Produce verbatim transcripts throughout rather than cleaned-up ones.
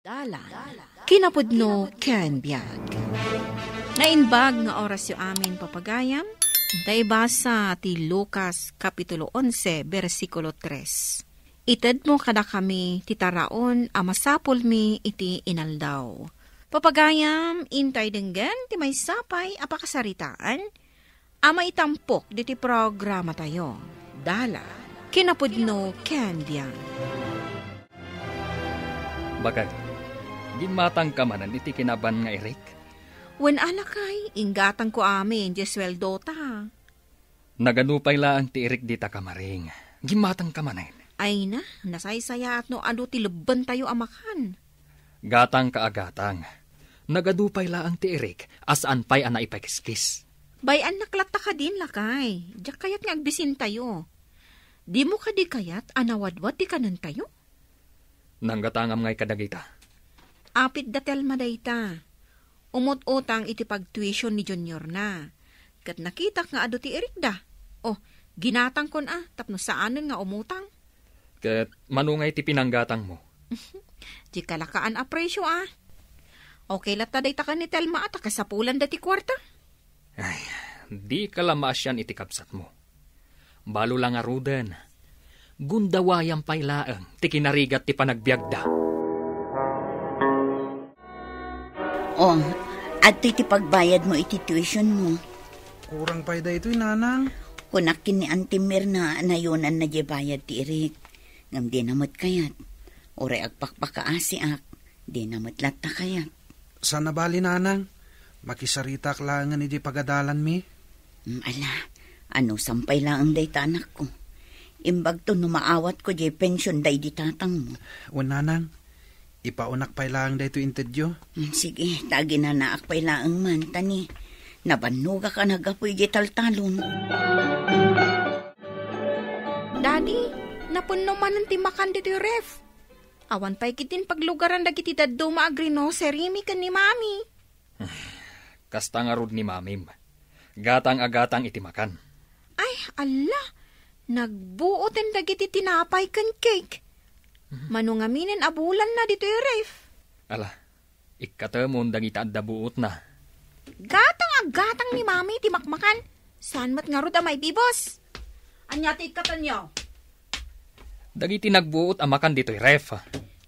Dalan, kinapudno ken biag. Naimbag nga orasyo amin, papagayam, ta ibasa ti Lucas Kapitulo onse, bersikulo tres. Itedmo kadakami ti taraon a masapulmi iti inaldaw. Papagayam, intay denggen ti maysa pay a pakasaritaan a maitampok diti programatayo. Dalan, kinapudno ken biag. Bakay, gimmatangka manen iti kinaban nga irik? Wen a, lakay, inggatangko amin ti sueldota. Nagadu pay laeng ti irik dita, kamaring. Gimmatangka manen. Ay na, nasaysayaat no adu ti lebbentayo a makan. Gatangka a gatang. Nagadu pay laeng ti irik a saan pay a naipakiskis. Bay-annak latta kadin, lakay. Diak kayat nga agbisintayo. Dimo kadi kayat a nawadwad ti kanentayo? Nanggatangam ngay kadagita. Apit da Telma dayta. Umut-utang iti pagtuition ni Juniorna. Ket nakitak nga adu ti irikda. Oh, ginatangkon a, tapno saanen nga umutang. Ket mano ngay ti pinanggatangmo? Di kalakaan a presyo, a. Okay latta dayta ken ni Telma a ta kasapulanda ti kuarta. Ay, dika la maasian iti kabsatmo. Balo la ngaruden, gundawayam pay laeng ti kinarigat ti panagbiagda. Oh, adtoy ti pagbayadmo iti tuitionmo. Kurang pay daytoy, nanang. Kunak ken ni Auntie Mirna a nayonanna diay bayad ti irik. Ngem dina met kayat. Uray agpakpakaasiak, dina met latta kayat. Saan a bali, nanang. Makisaritak laengen idiay pagadalanmi. Mm, ala, anusam pay laeng dayta, anakko. Imbagto no maawatko diay pension daydi tatangmo. Wen, nanang, ipaonak pay laeng daytoy intedyo. Mm, sige, ta aginanaak pay laeng man, ta ni, nabannogak a naggapu idiay taltalon. Daddy, napunno manen ti makan ditoy ref. Awan pay ketdin paglugaran dagiti dadduma a grocerymi ken ni Mami. Kasta ngarud ni Mamim. Gatang a gatang iti makan. Ay, alla! Nagbuoten dagiti tinapay ken cake. Mhm. Mano ngaminen a bulanna ditoy ref? Ala, ikkatemon dagiti adda buotna. Gatang a gatang ni Mami ti makmakan. Saan met ngarud a maibibos? Ania ti ikkatenyo? Dagiti nagbuot a makan ditoy ref.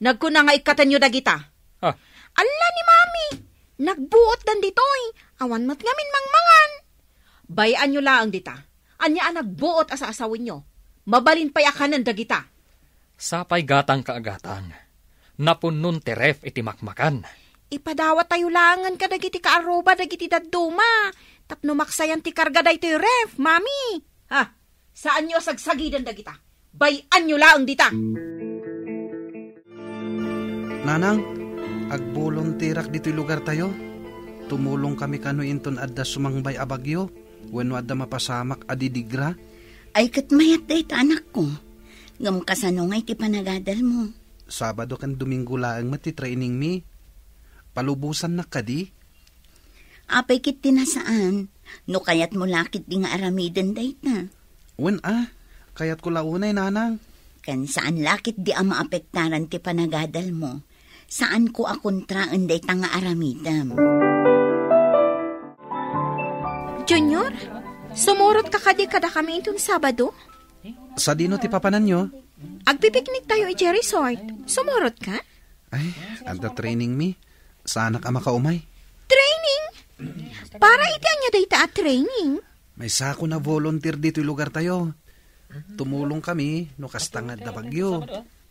Nagkuna nga ikkatenyo dagita. Ah. Alla ni Mami! Nagbuotdan ditoy. Awan met ngamin mangmangan. Bay-anyo laeng dita. Ania a nagbuot a saasawenyo? Mabalin pay a kanen dagita. Sapay gatangka a gatang. Napunnon ti ref iti makmakan. Ipadawatayo laengen kadagiti kaarruba dagiti dadduma tapno maksayan ti karga daytoy ref, Mami. Ha? Saanyo a sagsagiden dagita. Bay-anyo laeng dita. Nanang, agboluntirak ditoy lugartayo. Tumulongkami kano inton adda sumangbay a bagyo wenno adda mapasamak a didigra. Ay, ket mayat dayta, anakko. Ngem kasano ngay ti panagadalmo? Sabado ken Domingo laeng met ti trainingmi. Palubosannak kadi? Apay ket ti nasaan, no kayatmo la ketdi nga aramiden dayta? Wen a, kayatko la unay, nanang. Ken saan la ketdi a maapektaran ti panagadalmo. Saanko a kontraen dayta nga aramidem. Junior, sumurotka kadi kadakami inton Sabado? Sadino ti papananyo? Agpipikniktayo idiay resort. Sumurotka? Ay, adda trainingmi. Saanak a makaumay. Training? Para iti ania dayta a training? Maysakon a volunteer ditoy lugartayo. Tumulongkami no kasta nga adda bagyo.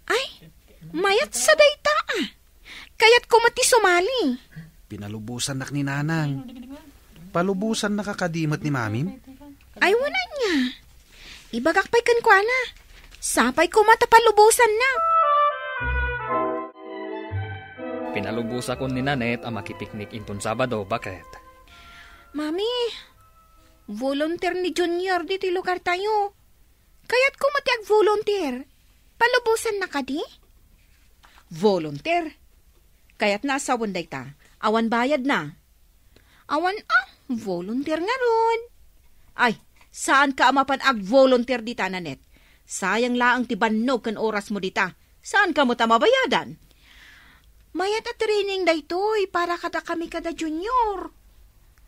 Ay, mayat sa dayta, a. Kayatko met ti sumali. Pinalubosannak ni Nanang. Palubosannaka kadi met ni Mamim? Ay, wen ania. Ibagak pay kenkuana. Sapay koma ta palubosanna. Pinalubosakon ni Nanette a makipiknik inton Sabado, baket. Mami, volunteer ni Junior ditoy lugartayo. Kayatko met ti agvolunteer. Palubosanna kadi? Volunteer? Kayatna a sawen dayta. Awan bayadna. Awan a, volunteer ngarud. Ay, saanka a mapan agvolunteer dita, Nanette. Sayang laeng ti bannog ken orasmo dita. Saanka met a mabayadan. Mayat a training daytoy para kadakami kada Junior.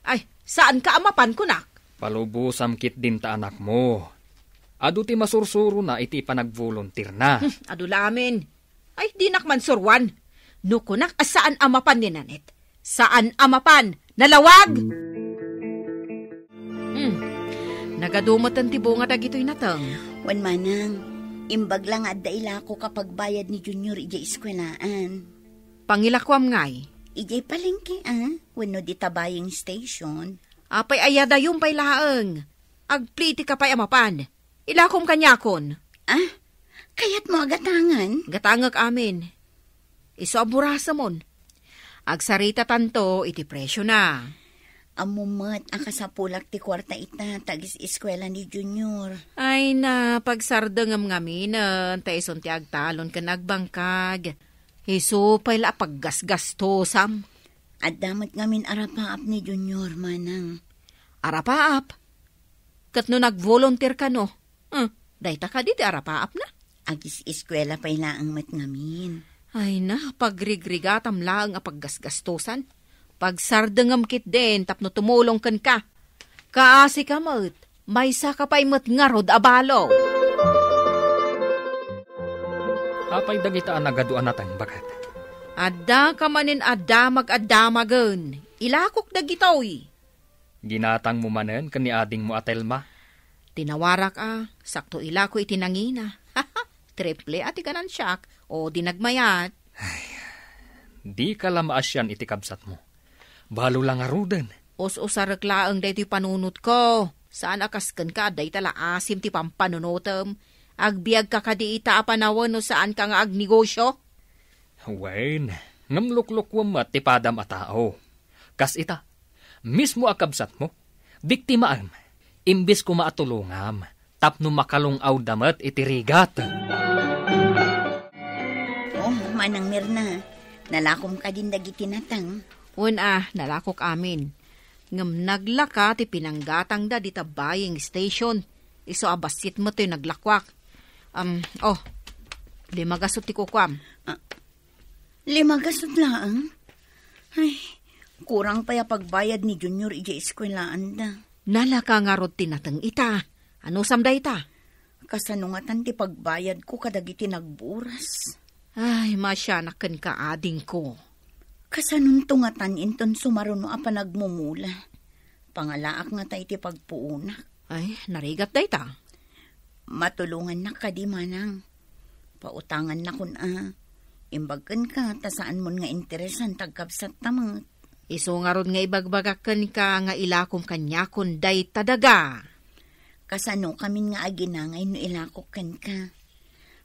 Ay, saanka a mapan, kunak? Palubosam ketdin ta anakmo. Adu ti masursurona iti panagvolunteerna. Hmm, adu lamin. Ay, dinak man suruan. No kunak a saan a mapan ni Nanette, saan a mapan. Nalawag! Hmm. Nagadu met ti bunga dagitoy nateng. Wen manang, imbag la nga adda ilakok a pagbayad ni Junior idiay eskuelaan. Pangilakuam ngay? Idiay palengke, a? Wenno dita buying station? Apay, aya dayon pay laeng. Agplitika pay a mapan. Ilakom kaniakon. Ah? Kayatmo a gatangen? Gatangek amin. Isu a burasemon. Agsaritatanto iti presiona. Ammo met a kasapulak ti kuarta ita ta agis-eskuela ni Junior. Ay na, pagsardengem ngaminen, ta isun ti agtalon ken agbangkag. Isu pay la a paggasgastosam. Adda met ngamin arapaap ni Junior, manang. Arapaap? Ket no nag-volunteer kano, hmm, dayta kadi ti arapaapna? Agis-eskuela pay laeng met ngamin. Ay na, pagrigrigatam laeng a paggasgastosan. Pagsardengem ketdin tapno tumulong kenka. Kaasika met, maysaka pay met ngarud a balo. Apay dagita a nagadu a nateng, baket? Addaka manen a damag a damagen. Ilakok dagitoy. Ginatangmo manen ken ni adingmo a Telma? Tinawarak a, sakto ilako iti nangina. Triple a ti ganansiak, o di nagmayat. Ay, dika la maasian iti kabsatmo. Balo la ngaruden. Us-usarek laeng daytoy panunotko. Saan a kas kenka, dayta la asim ti pampanunotem. Agbiagka kadi ita a panawen no saanka nga agnegosio? Wen, ngem luklukuem met ti padam a tao. Kas ita, mismo a kabsatmo, biktimaem, imbes koma a tulongam, tapno makalung-awda met iti rigat. Oh, Manang Mirna, nalakom kadin dagiti nateng? Wen a, nalakok amin. Ngem naglaka ti pinanggatangda dita buying station. Isu a bassit met toy naglakuak. Am, oh, lima gasut ti kukuam. Ah, Lima gasut laeng? Ay, kurang pay a pagbayad ni Junior idiay eskuelaanda. Nalaka ngarud ti nateng ita. Anusam dayta? Kasano ngatan ti pagbayadko kadagiti nagburas? Ay, maasianak kenka, adingko. Kasanonto ngatan inton sumaruno a panagmumula? Pangalaak ngata iti pagpuonak. Ay, narigat dayta. Matulongannak kadi, manang? Pautangannakon a. Imbag kenka, ta saanmon nga interesan ti agkabsatta met. Isu ngarud nga ibagbagak kenka nga ilakom kaniakon dayta daga. Kasanokamin nga aginangay no ilakok kenka?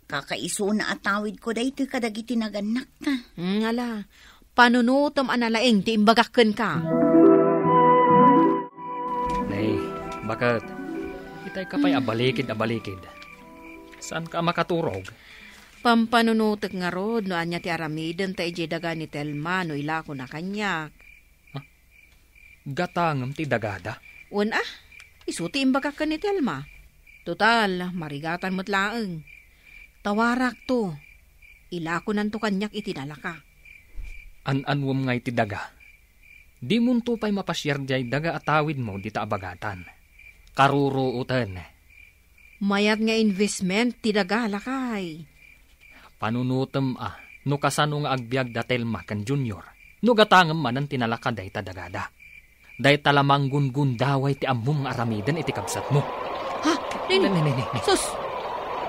Kakaisuna a tawidko daytoy kadagiti nagannakta. Hmm, ala, panunotem a nalaing ti imbagak kenka. Nay, baket, itay ka pay a balikid a balikid. Saanka a makaturog? Pampanunotek ngarud no ania ti aramiden ta idiay daga ni Telma no ilakona kaniak. Gatangem ti dagada. Wen a, isu ti imbagak ken ni Telma. Total, marigatan met laeng. Tawarakto. Ilakonanto kaniak iti nalaka. An-anuem ngay ti daga? Dimonto pay mapasiar diay daga a tawidmo dita a bagatan. Karuruoten. Mayat nga investment ti daga, lakay. Panunotem a no kasano nga agbiag da Telma ken Junior. No gatangem manen ti nalaka dayta dagada. Dayta la manggungundaway ti ammom nga aramiden iti kabsatmo. Ha? Nini? Nini, nini, nini. Sus!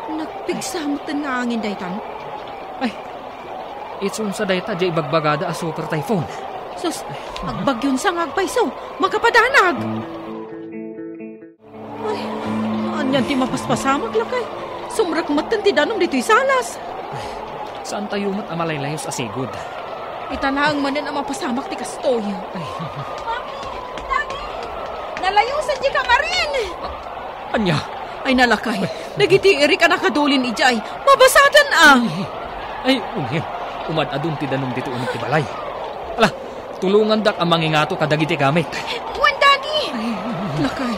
Nagpigsa met nga angin daytan. Ay, itsunsa dayta diay ibagbagada a super typhoon. Sus! Agbagyon sa nga agpayso. Makapadanag! Ay, anian ti mapaspasamak, lakay? Sumrek metten ti danum ditoy salas. Saantayo met a malaylayus a sigud. Ita laeng manen a mapasamak ti kastoy. Ay. Mami! Daddy! Nalayosan ti kamarin! Ania? Ay, nalakay. Dagiti irik a nakadulin idiay. Mabasaten a! Ay, ay, unya. Umad-adun ti danum ditoy uneg ti balay. Ala, tulongandak a mangingato kadagiti gamit. Wen, Daddy! Ay, lakay,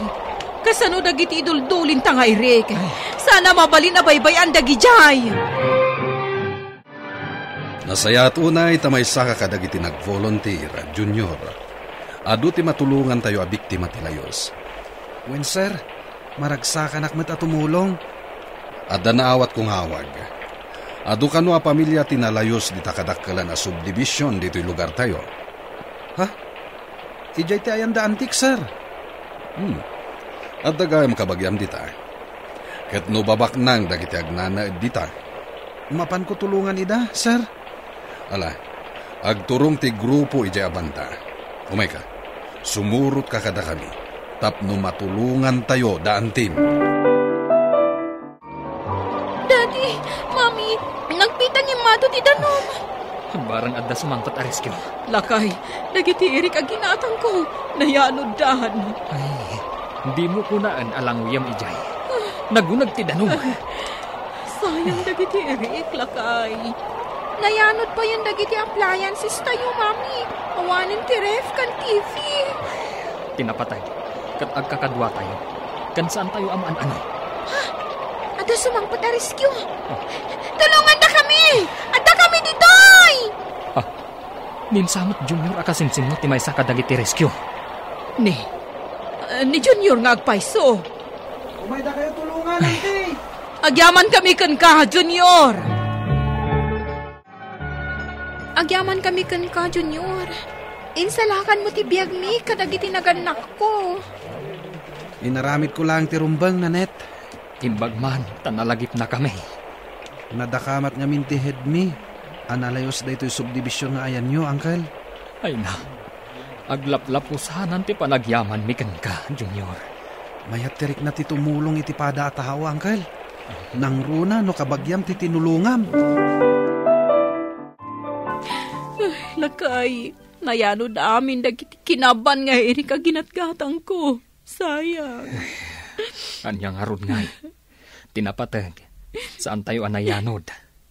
kasano dagiti iduldulinta nga irik? Ay. Saan a mabalin a baybay-an dagidiay. Nasayaat unay ta maysaka kadagiti nag-volunteer, Junior. Adu ti matulongantayo a biktima ti layus. Wen, sir, maragsakanak met a tumulong. Adda naawatko nga awag. Adu kano a pamilia ti nalayus dita kadakkelan a subdivision ditoy lugartayo. Ha? Idiay ti ayanda antik, sir. Hmm. Adda gayam kabagiam dita. Ket no babaknang dagiti agnanaed dita, mapanko tulongan ida, sir? Ala, agturong ti grupo idiay a banda. Umayka, sumurotka kadakami tapno matulongantayo da Antim. Daddy, Mami, nagpita ni Mado ti danum. Barang adda sumangpet a rescue. Lakay, dagiti irik a ginatangko, nayanoddan. Ay, dimo kunaen a languyem idiay. Naguneg ti danum. Sayang dagiti irik, lakay. Nayanod payen dagiti appliances tayo, Mami. Awanen ti ref ken T V. Ti napateg, ket agkakaduatayo, ken saantayo a maan-ano. Ha? Adda sumangpet a rescue. Oh. Tulongandakami! Addakami ditoy! Ah, ninsamet Junior a kasimsimno ti maysa kadagiti rescue. Ni, ah, ni Junior nga agpayso. Umaydakayo tulongan, Auntie! Agyamankami kenka, Junior! Agyamankami kenka, Junior. Insalakanmo ti biagmi kadagiti nagannakko. Inaramidko laeng ti rumbeng, Nanette. Imbag man ta nalagipnakami. Nadakamat ngamin ti headmi a nalayus daytoy subdivision nga ayanyo, Uncle. Ay na, aglaplapusanan ti panagyamanmi kenka, Junior. Mayat ti rikna ti tumulong iti pada a tao, Uncle. Nangruna no kabagiam ti tinulongam. Ay, lakay, nayanod amin dagiti kinaban nga irik a ginatgatangko. Sayang. Ania ngarud ngay? Ti napateg, saantayo a nayanod.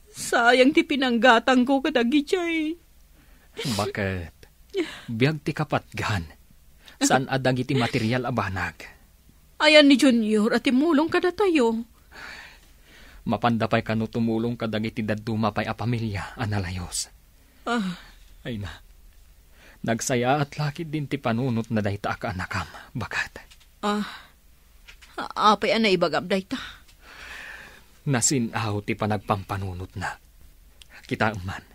Sayang ti pinanggatangko kadagijay. Baket, biag ti kapatgan. Saan a dagiti material a banag. Ayan ni Junior a timulong kadatayo. Mapanda pay kano tumulong kadagiti dadduma pay a pamilia a nalayos. Ah. Ay na. Nagsayaat la ketdin ti panunotna dayta a kaanakam, baket. Ah. Apay a naibagam dayta? Nasin-aw ti panagpampanunotna. Kitaem man,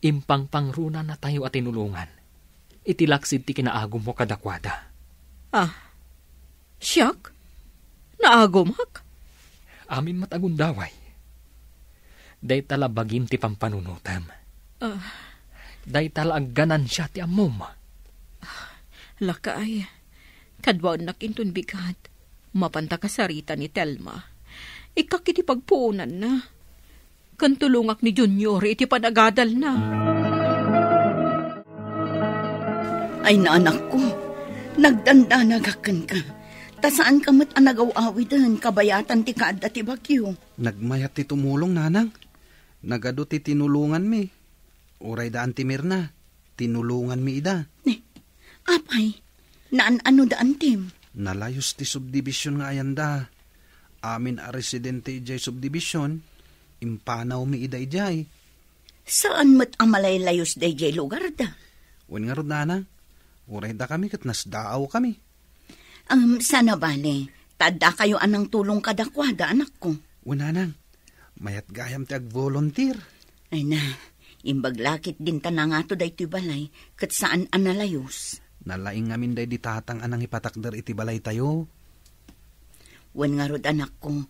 impangpangrunanatayo a tinulongan iti laksid ti kinaagummo kadakuada. Ah, siak? Naagumak? Amin met a gundaway. Dayta la bagim ti pampanunotem. Ah. Dayta la agganansia ti ammom. Lakay, kaduaennak inton bigat. Mapanta kasarita ni Telma. Ikkak iti pagpuonanna. Ken tulongak ni Junior iti panagadalna. Ay, nanakko, nagdandanagak kenka. Ta saanka met a nagaw-awiden kabayatan ti kaadda ti bagyo. Nagmayat ti tumulong, nanang. Nagadu ti tinulonganmi. Uray da Anti Mirna, tinulonganmi ida. Ni, apay, naan-ano da Antim? Nalayos ti subdivision nga ayanda. Amin a residente idiay subdivision, impanawmi ida idiay. Saan met a malaylayos daydiay lugar da? Wen ngarud, nanang, uray dakami ket nasdaawkami. Am, sana bale, ta addakayo a nangtulong kadakuada, anakko. Wen, nanang, mayat gayam ti agvolunteer. Ay na, imbag la ketdin ta nangato daytoy balay, ket saan a nalayos. Nalaing ngamin daydi tatang a nangipatakder iti balaytayo. Wen ngarud, anakko,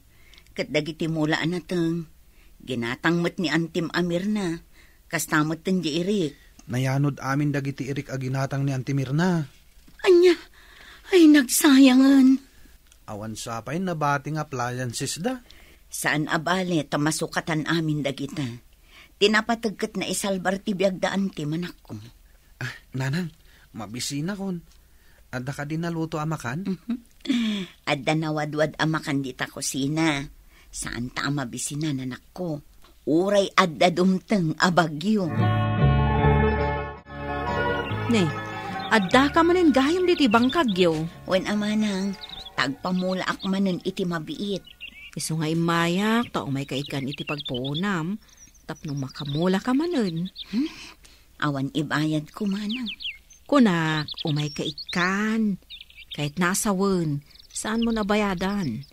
ket dagiti mula a nateng, ginatang met ni Antim a Mirna, kasta met ten di irik. Nayanod amin dagiti irik a ginatang ni Anti Mirna. Ania? Ay, nagsayangen. Awan sa pay nabati nga appliances da. Saan a bale ta masukatan amin dagita. Ti napateg ket naisalbar ti biag da Antim, anakko. Ah, nanang, mabisinakon. Adda kadi naluto a makan? Mhm. Adda nawadwad a makan dita kusina. Saanta a mabisinan, anakko. Uray adda dumteng a bagyo. Ne, addaka manen gayam ditoy bangkagyo. Wen a manang, ta agpamulaak manen iti mabiit. Isu nga immayak, ta umayka ikkan iti pagpuonam. Tapno makamulaka manen. Hmm? Awan ibayadko, manang. Kunak, umayka ikkan. Ket no sawen, saanmo a bayadan.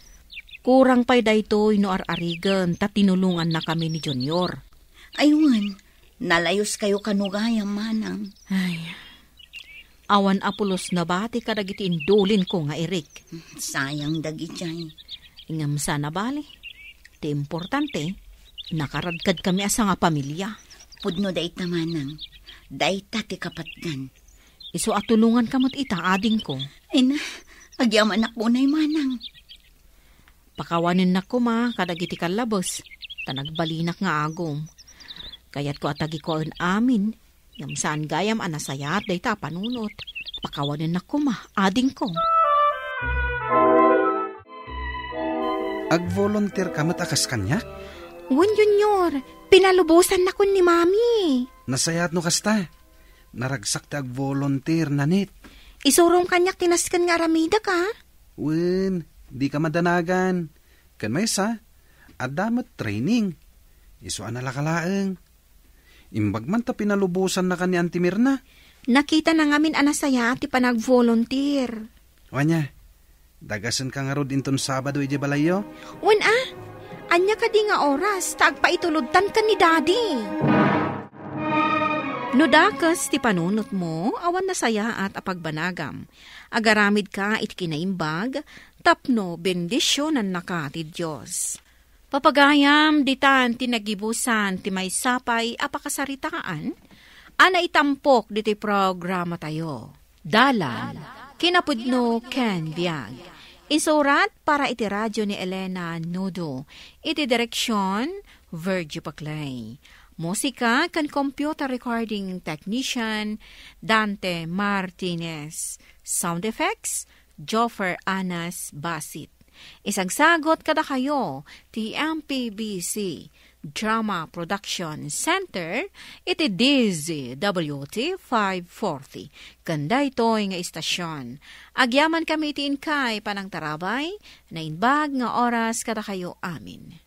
Kurang pay daytoy no ar-arigen ta tinulongannakami ni Junior. Ay wen, nalayoskayo kano gayam, manang. Ay, awan a pulos a bati kadagiti indulinko nga irik. Sayang dagiti ay. Ngem saan a bali. Ti importante, nakaradkadkami a sangapamilia. Pudno dayta, manang. Dayta ti kapatgan. Isu a tulonganka met ita, adingko. Ay na, agyamanak unay, manang. Pakawanennak koma kadagiti kallabes, ta nagbalinak nga agum. Kayatko a tagikuaen amin, ngem saan gayam a nasayaat dayta a panunot. Pakawanennak koma, adingko. Agvolunteer ka met a kas kaniak? Wen, Junior, pinalubosannakon ni Mami. Nasayaat no kasta. Naragsak ti agvolunteer, Nanit. Isurom kaniak ti nasken nga aramidek, a? Wen, dika madanagan. Ken maysa, adda met training. Isu a nalaka laeng. Imbag man ta pinalubosannaka ni Auntie Mirna. Nakitana ngamin a nasayaat ti panag-volunteer. O ania, dagasenka ngarud inton Sabado idiay balayyo? Wen a, ania kadi nga oras ta agpaitulodtanka ni Daddy? No dakes ti panunotmo, awan nasayaat a pagbanagam. Agaramidka iti kinaimbag, tapno bendisionannaka ti Dios. Papagayam, ditan ti nagibusan ti maysa pay a pakasaritaan a naitampok ditoy programatayo. Dalan, kinapudno ken biag. Insurat para iti radio ni Elena Nudo. Iti direksion, Virgie Paclay. Musika ken computer recording technician, Dante Martinez. Sound effects, Joffer Anas Basit. Isagsagot kadakayo ti M P B C Drama Production Center iti D Z W T five forty. Ken daytoy nga istasion, agyamankami iti inkay panangtarabay, naimbag nga oras kadakayo amin.